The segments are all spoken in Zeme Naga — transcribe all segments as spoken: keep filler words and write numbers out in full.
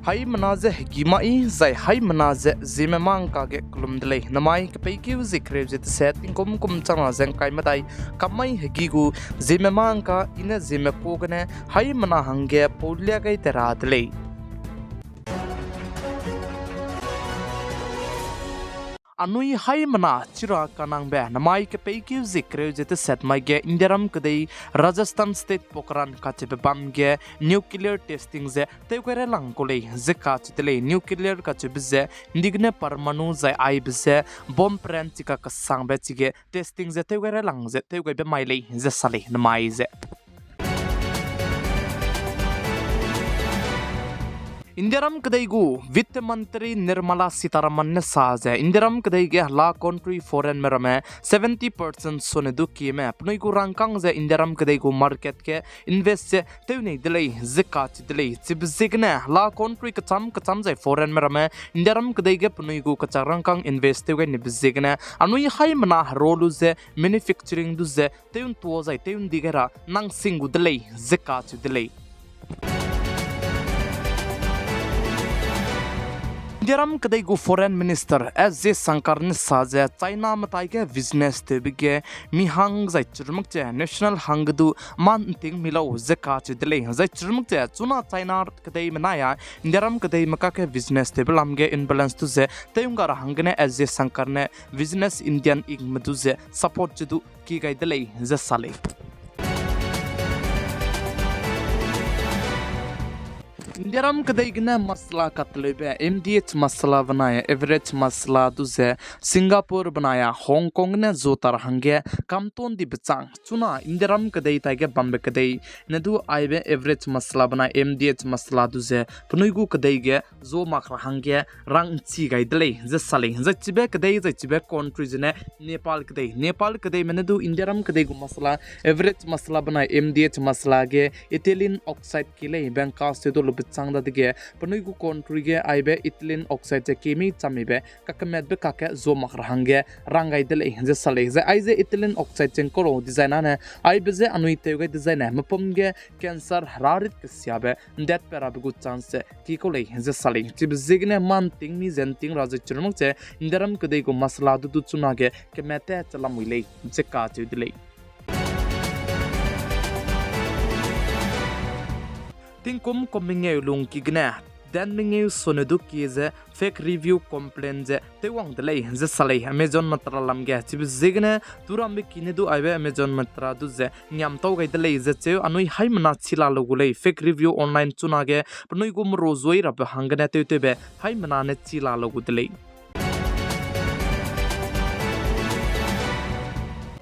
Haimena ze hegi mai, zai haimena ze Zeme mangka ge kelum de lei. Namai kepeikeu zie kereu ze teset, tingkum kum changna ze ngkai medai kam mai hegi gu Zeme mangka i ne Zeme ku gene haimena hangge paulia gai de ra de lei. Anui haimena chira kanangbe namai kepeikeu zie kereu ze teset mai ge Indiaram kedei Rajasthan State Pokhran kacheube bam ge nuclear testing ze tew gai ra lang ku lei ze kacheu de lei. Nuclear kacheube ze ndigene परमाणु zai aibe ze bomb pran chika kesangbe chige testing ze tew gai ra lang ze tew gaibe mai lei ze sa lei namai ze. Indiaram kedei gu Vitt Mantri Nirmala Sitharaman ne sa ze, Indiaram kedei ge hela country foreignme ramme seventy percent sone du kieme penui gu rangkâng ze Indiaram kedei gu market ge invest ze tew nei de lei ze kacheu de lei. Chibe ziegene hela country kecham kecham zai foreignme ramme Indiaram kedei ge penui gu kechak rangkâng invest tew gai nibe ziegene anui haimena hero lu ze manufacturing du ze tew ntua zai tew ndi gai ra nang sing gu de lei ze kacheu de lei. Indiaram kedei gu Foreign Minister S Jaishankar ne sa ze China metai ge business tewbe ge mi hang zai chirmak ze national hangge du mâ nting mi lau ze kacheu de lei. Zai chirmak ze chuna China kedeime nai a Indiaram kedeime kakge business tewbe lam ge imbalance du ze tew ngga ra hanggene S Jaishankar ne business Indian ingme du ze support ze du ki gai de lei ze sa lei. Indiaram kedei gene masala kateleube M D H masala benai average masala du ze Singapore benai a Hong Kong gene zu ta ra hangge kamton dibe chang. Chuna Indiaram kedei taige bambe kedei ne du aibe average masala benai M D H masala du ze penui gu kedei ge zu mak ra hangge rang nchi gai de lei ze sa lei. Zai chibe kedei zai chibe country zene Nepal kedei. Nepal kedeime ne du Indiaram kedei gu masala, average masala benai M D H masala ge ethylene oxide ki lei bang ka se du lube chang dadege penui gu country ge aibe ethylene oxide ze ki mei chamibe kakemetbe kakge zu mak ra hangge rang gai de lei ze sa lei. Zai aize ethylene oxide cheng kau lau dezaine, aibe je anui tew gai dezaine mepum ge cancer herarit kesiabe ndat pe rabe gu chance ze ki kau lei ze sa lei. Chibe ziegene mâ nting mi ze nting ra ze chirmak ze Indiaram kedei gu masala du du chunage kemete chelamui lei ze kacheu de lei. Tingkum kum mengeu lungki gene dan mengeu sone du ki ze fake review complaint ze tewwang de lei ze sa lei. Amazon Myntra lam ge chibe ziegene turambe ki ne du aibe Amazon Myntra du ze ngiamtau gai de lei ze cheu anui haimena chila lu gu lei. Fake review online chunage penui gu meru zuai rabe hanggene tewtewbe haimena ne chila lu gu de lei.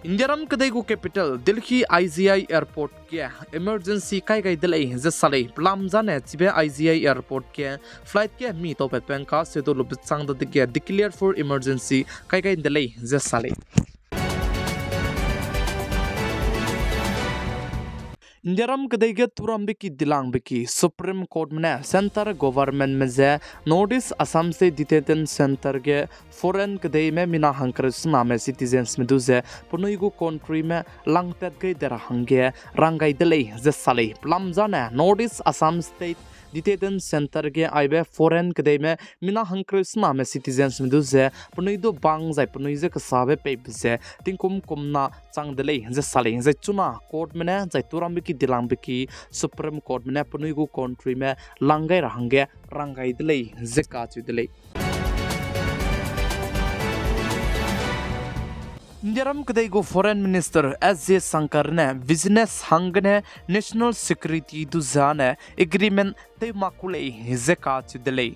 Indiaram kedei gu capital Delhi I G I Airport ge emergency kai gai de lei ze sa lei. Pelam zane chibe I G I Airport ge flight ge mi tau pat peng ka se du lube chang dadege declare for emergency kai gai de lei ze sa lei. Indiaram kedei ge turambe ki dilangbe ki Supreme Courtme ne centre governmentme ze North East Assam State Detention Centre ge foreign kedeime mina hangkereu sename citizensme du ze penui gu countryme langtat gai de ra hangge rang gai de lei ze sa lei. Pelam zane North East Assam State Detention Centre ge aibe foreign kedeime mina hangkereu sename citizensme du ze penui du bang zai penui je kesabe peibe ze tingkum kumna chang de lei ze sa lei. Zai chuna courtme ne zai turambe ki dilangbe ki Supreme Courtme ne penui gu countryme lang gai ra hangge rang gai de lei ze kacheu de lei. Indiaram kedei gu Foreign Minister S Jaishankar ne business hanggene national security du zane agreement tew mak ku lei ze kacheu de lei.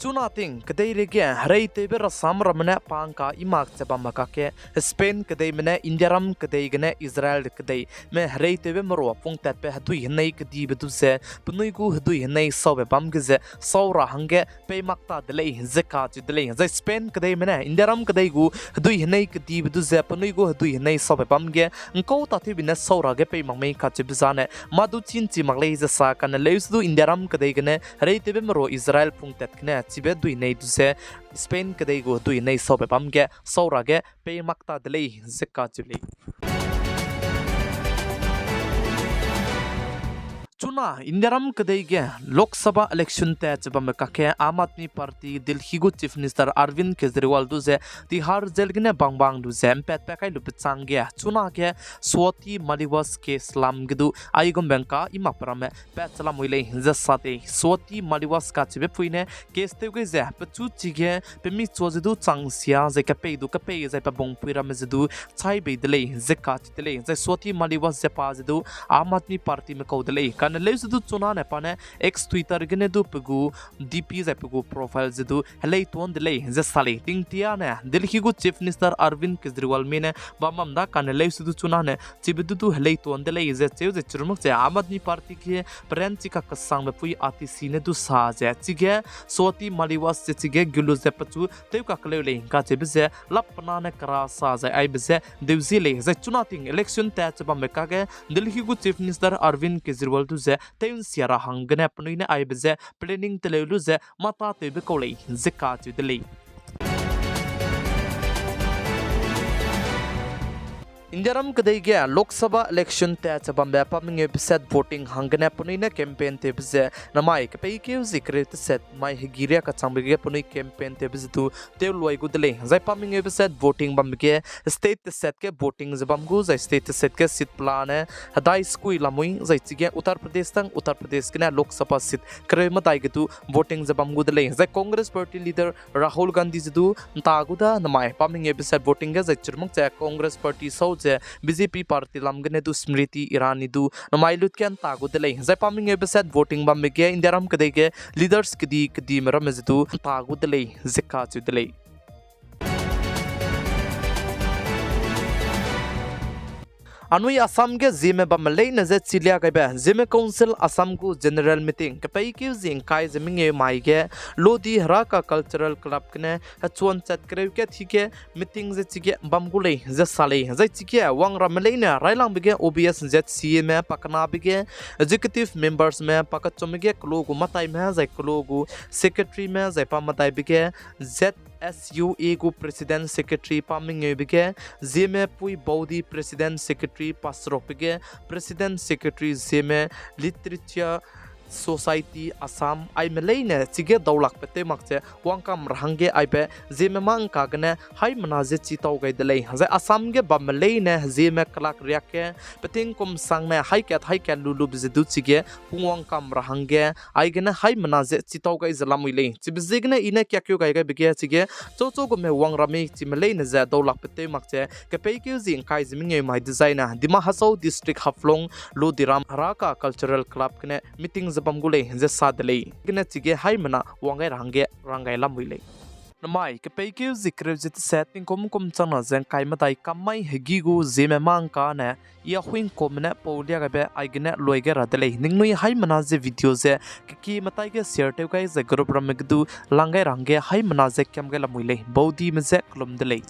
Chuna ting kedeirei ge hereitewbe rasam ramme ne pangka i mak che bambe kakge Spain kedeime ne Indiaram kedei gene Israel kedeime hereitewbe merua pungtatbe hedui henei kedibe du ze penui gu hedui henei saube bam ge ze sau ra hangge pei mak ta de lei ze kacheu de lei. Zai Spain kedeime ne Indiaram kedei gu hedui henei kedibe du ze penui gu hedui henei saube bam ge ngkau tatewbe ne sau ra ge pei mak mei kacheube zane mâ du chî nchi mak lei ze sa kane leusedu Indiaram kedei gene hereitewbe merua Israel pungtat gene chibe hedui henei du ze Spain kedei gu hedui henei saube bam ge sau ra ge pei mak ta de lei ze kacheu lei. Chuna Indiaram kedei ge Lok Sabha election tat che bambe kakge Aam Aadmi Party Delhi gu Chief Minister Arvind Kejriwal du ze Tihar jail gene bangbang lu ze mpatpat kai lube chang ge chuna ge Swati Maliwas case lam ge du aigumbe ngka i makbe ramme pat che lamui lei ze sa de. Swati Maliwas kacheube pui ne case tew gai ze pechu chige pemi chua ze du chang sia zai kepei du kepei zai pebungpui ramme ze du chai bei de lei ze kacheu de lei. Zai Swati Maliwas ze pa ze du Aam Aadmi Partyme kau de lei. Kane leu ze du chunane pa ne X Twitter gene du pe gu D P zai pe gu profile ze du helei tuan de lei ze sa lei. Tingtiane Delhi gu Chief Minister Arvind Kejriwalme ne bam bam da kane leu ze du chunane chibe du du helei tuan de lei ze cheu ze chirumak ze Aam Aadmi Party ge peranchi kakesangbe pui Atishi ne du sa ze chige Swati Maliwas ze chige gulu ze pechu tew kakeleu lei kacheube ze lap pena ne kera sa zai aibe ze deu zi lei. Zai chuna ting election tat che bambe kakge Delhi gu Chief Minister Arvind Kejriwal du ze tew nsia ra hanggene penui ne aibe ze planning teleu lu ze mata tewbe kau lei ze kacheu de lei. Indiaram kedei ge Lok Sabha election tat che bambe pa mengeube set voting hanggene penui ne campaign tewbe ze namai kepeikeu zi kereu teset mai hegi riak kachangbe ge penui campaign tewbe ze du tew luai gu de lei. Zai pa mengeube set voting bambe ge state teset ge voting ze bam gu zai state teset ge seat pelane hedai sekui lamui zai chige Uttar Pradesh tang Uttar Pradesh gene Lok Sabha seat kereu medai ge du voting ze bam gu de lei. Zai Congress Party leader Rahul Gandhi ze du nta gu da namai pa mengeube set voting ge zai chirumak ze Congress Party sau ze B J P party lam gene du Smriti Irani du namai lut ge nta gu de lei. Zai pa mengeube set voting bambe ge Indiaram kedei ge leaders kedi kedime ramme ze du nta gu de lei ze kacheu de lei. Anui Assam ge Zeme bamme leine je chilia gaibe Zeme Council Assam gu General Meeting kepeikeu zi ngkai ze mengeu mai ge Lodi Heraka Cultural Club gene hechuan chat kereu kat hi ge meeting ze chige bam gu lei ze sa lei. Zai chige wangramme leine railangbe ge O B S Z C Ame pakenabe ge executive membersme pakechumme ge kelo gu mataime zai kelo gu secretaryme zai pa medaibe ge Z S U A gu president secretary pa mengeube ge, Zeme pui baudi president secretary pa serukbe ge, president secretary Zeme Literature Society Assam aime leine chige daulakbe tew mak ze wangkam ra hangge aibe Zeme mâ ngka gene haimena ze chitau gai de lei. Zai Assam ge bamme leine Zeme kelak riak ge peting kum sangne haikat haikat lu lube ze du chige pungwangkam ra hangge aigene haimena ze chitau gai ze lamui lei. Chibe ziegene i ne kiakeu gai gaibe ge chige chauchau gume wangramme chime leine ze daulakbe tew mak ze kepeikeu zi ngkai ze mengeu mai dezaine Dima Hasao District Haflong Lodiram Heraka Cultural Club gene meeting ze bam gu lei ze sa de lei. Gene chige haimena wang gai ra hangge rang gai lamui lei. Namai kepeikeu zi kereu ze teset tingkum kum changna ze ngkai medai kam mai hegi gu Zeme mâ ngka ne i a huingkumme ne pau lia gaibe aigene luai gai ra de lei. Ningnui haimena ze video ze keki metai ge share tew gai ze group ramme ge du lang gai ra hangge haimena ze kiam gai lamui lei. Baudime ze kelum de lei.